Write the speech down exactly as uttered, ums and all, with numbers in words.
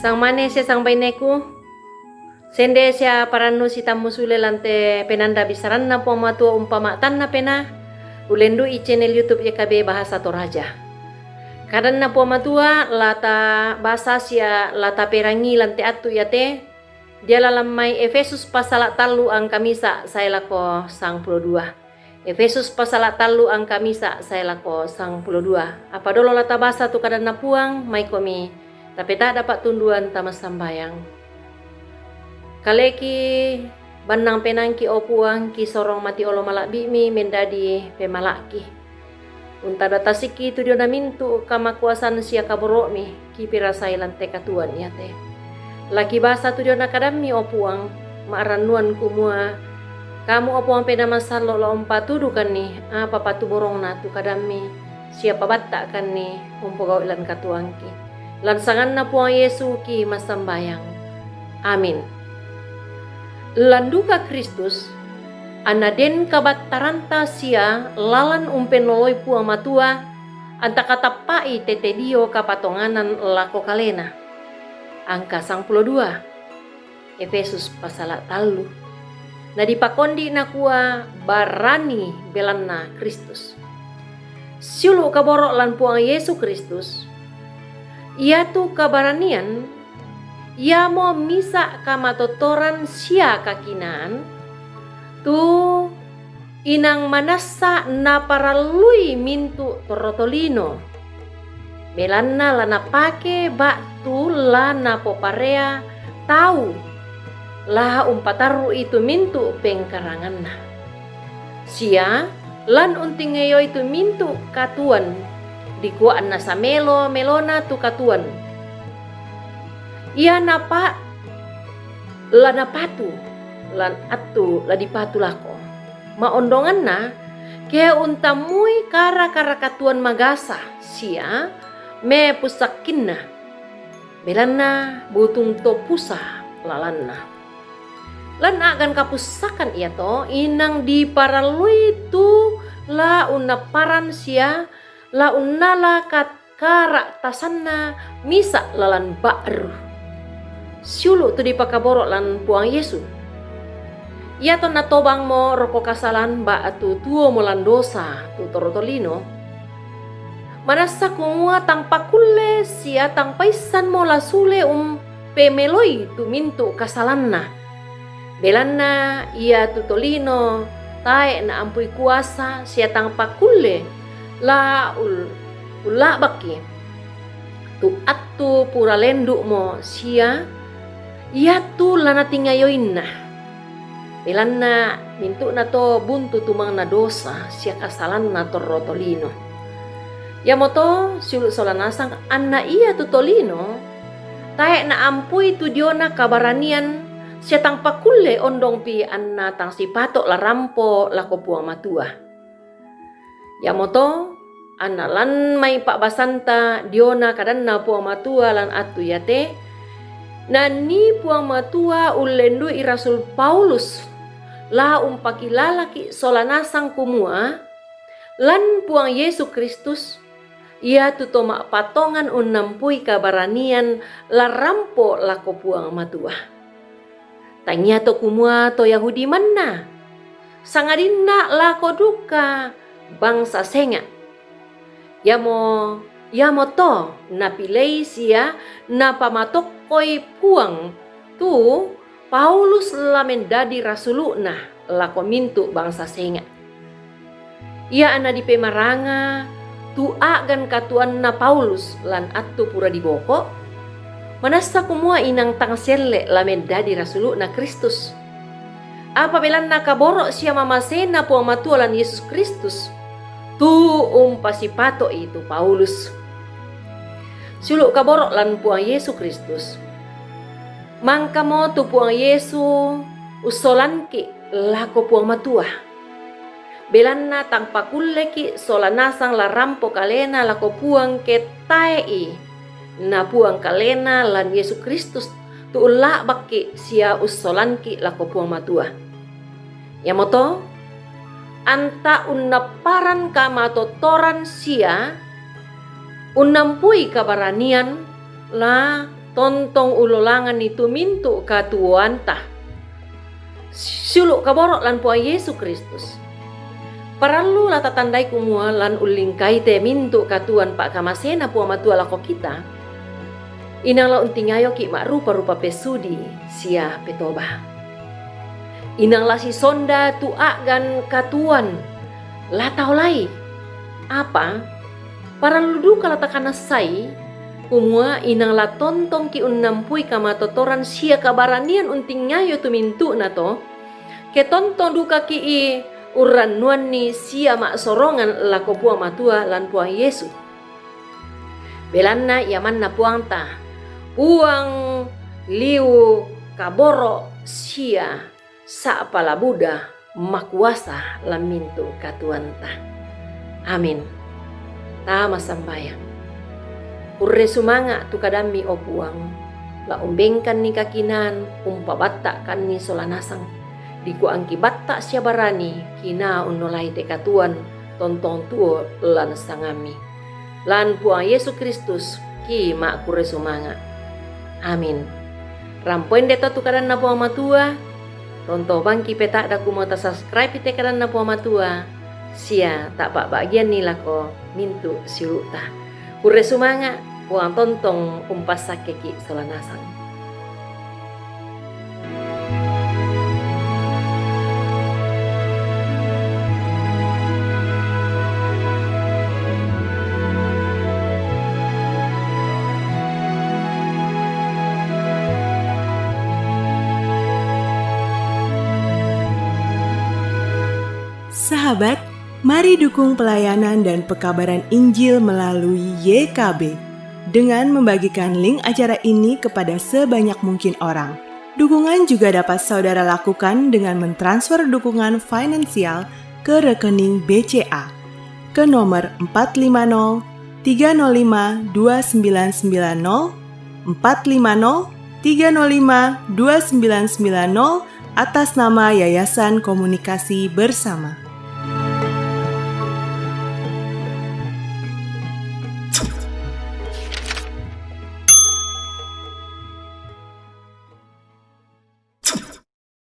Sangmane sia sangbaineku, sende sia parannu sitammu sule lan te penanda bisaranna Puang Matua umpama tanna pena, ulendu'i channel YouTube Y K B Bahasa Toraja. Kadanna Puang Matua, lata basa sia lata perangi lan te attu iate, diala lan mai Efesus pasala tallu angka misa sae lako sangpulo dua. Efesus pasala tallu angka misa sae lako sangpulo dua. Apa dolo lata basa tu kadanna Puang, maikomi tapetada pa'tunduan tama sambayang. Kaleki bannang penangki, o Puang, ki sorong mati olo mala'bi'mi mendadi pemala'ki. Untada tasikki tu diona mintu' kamakuasan sia kaboro'mi, kipirasai lan te katuoan iate. Laki basa tu diona kadammi, o Puang, ma'rannuan kumua, Kamu, o Puang Penaa Masallo', la umpatudukanni apa patuborongna tu kadammi, sia pabatta'kanni umpogau'i lan katuoangki. Lan sanganna Puang Yesu ki massambayang. Amin. Landuka Kristus, anna den kabattaranta sia lalan umpennoloi Puang Matua, anta katappa'i tete dio kapatonganan lako kalena. Angka sangpulo dua, Efesus pasala tallu. Na dipakondi nakua, barani belanna Kristus. Siulu' kaboro' lan Puang Yesu Kristus, iatu kabaranian, iamo misa' kamatottoran sia kakinaan, tu inang manassa naparallui mintu' torro tolino. Belanna la napake ba'tu la napoparea tau la umpatarru'i tu mintu' pengkaranganna. Sia lan untingayoi tu mintu' katuoan, dikua anna samelo-melona tu katuoan. Ia napa la napatu, lan attu la dipatu lako. Ma'ondonganna, ke untammui kara-kara katuoan magasa sia me pussakkinna, belanna butung to pusa lalanna. Lan a'gan kapussakan iato inang diparallui tu la unnapparan sia la unnala kat-, kara'tasanna misa' lalan ba'ru. Siulu' tu dipakaboro' lan Puang Yesu. Iatonna tobangmo rokko kasalan ba'tu tuomo lan dosa tu torro tolino, manassa kumua tang pakulle sia tang paissanmo la sule umpemeloi tu mintu' kasalanna. Belanna iatu tolino tae' naampui kuasa sia tang pakulle la ul-, ulla'bakki. Tu attu pura lendu'mo sia iatu la natingayoinna. Belanna mintu'nato buntu tumangna dosa sia kasalanna torro tolino. Iamoto siulu' sola nasang anna iatu tolino tae' naampui tu diona kabaranian sia tang pakulle ondongpi anna tang sipato' la rampo lako Puang Matua. Iamoto anna lan mai pa'basanta diona kadanna Puang Matua lan attu iate, nanni Puang Matua ullendu'i Rasul Paulus la umpakilalaki' sola nasang kumua, lan Puang Yesu Kristus, iatu to ma'patongan unnampui kabaranian la rampo lako Puang Matua. Tangiato kumua to Yahudi manna, sangadinna lako duka bangsa senga'. Iamo, iamoto napilei sia napamatokkoi Puang tu Paulus la mendadi rasulu'na lako mintu' bangsa senga'. Ia anna dipemaranga tu a'gan katuoanna Paulus lan attu pura diboko', manassa kumua inang tang selle' la mendadi rasulu'na Kristus. Apa belanna kaboro' sia mamasena Puang Matua lan Yesus Kristus, tu umpasipato'i tu Paulus. Siulu' kaboro' lan Puang Yesu Kristus. Mangkamo tu Puang Yesu ussolanki' lako Puang Matua. Belanna tang pakulleki' sola nasang la rampo kalena lako Puang ke tae'i napuang kalena lan Yesu Kristus tu ulla'bakki' sia ussolanki' lako Puang Matua. Iamoto, anta unnapparan kamatottoran sia unnampui kabaranian la tontong ulolanganni tu mintu' katuoanta. Siulu' kaboro' lan Puang Yesu Kristus. Parallu la tatandai kumua lan ullingkai te mintu' katuoan pa'kamasena Puang Matua lako kita, inang la untingayoki' ma'rupa-rupa pesudi sia petoba. Inang la sisonda tu a'gan katuoan la taolai. Apa? Parallu duka la takanassai, kumua inang la tontongki' unnampui kamatotoran sia kabaranian untingayo tu mintu'na to, ke tontong dukaki' i urrannuanni sia ma'sorongan lako Puang Matua lan Puang Yesu. Belanna ia manna Puangta, Puang liu kaboro' sia sa'pala buda makuasa lan mintu' katuoanta. Amin. Tama sambayang. Kurre sumanga' tu kadammi, o Puang, la umbengkanni kakinaan umpabatta'kanni sola nasang, dikua angki batta' sia barani kinaa unnolai te katuoan tontong tuo lan sangammi. Lan Puang Yesu Kristus ki ma'kurre sumanga'. Amin. Rampoin deto tu kadanna Puang Matua, tontong bangki peta'da kumua tasubscribe te kadanna Puang Matua, sia ta'pa'ba'gianni lako mintu' siulu'ta. Kurre sumanga', Puang tontong umpassakkeki' sola nasang. Sahabat, mari dukung pelayanan dan pekabaran Injil melalui Y K B dengan membagikan link acara ini kepada sebanyak mungkin orang. Dukungan juga dapat saudara lakukan dengan mentransfer dukungan finansial ke rekening B C A ke nomor empat lima nol tiga nol lima dua sembilan sembilan nol, empat lima nol tiga nol lima dua sembilan sembilan nol, atas nama Yayasan Komunikasi Bersama.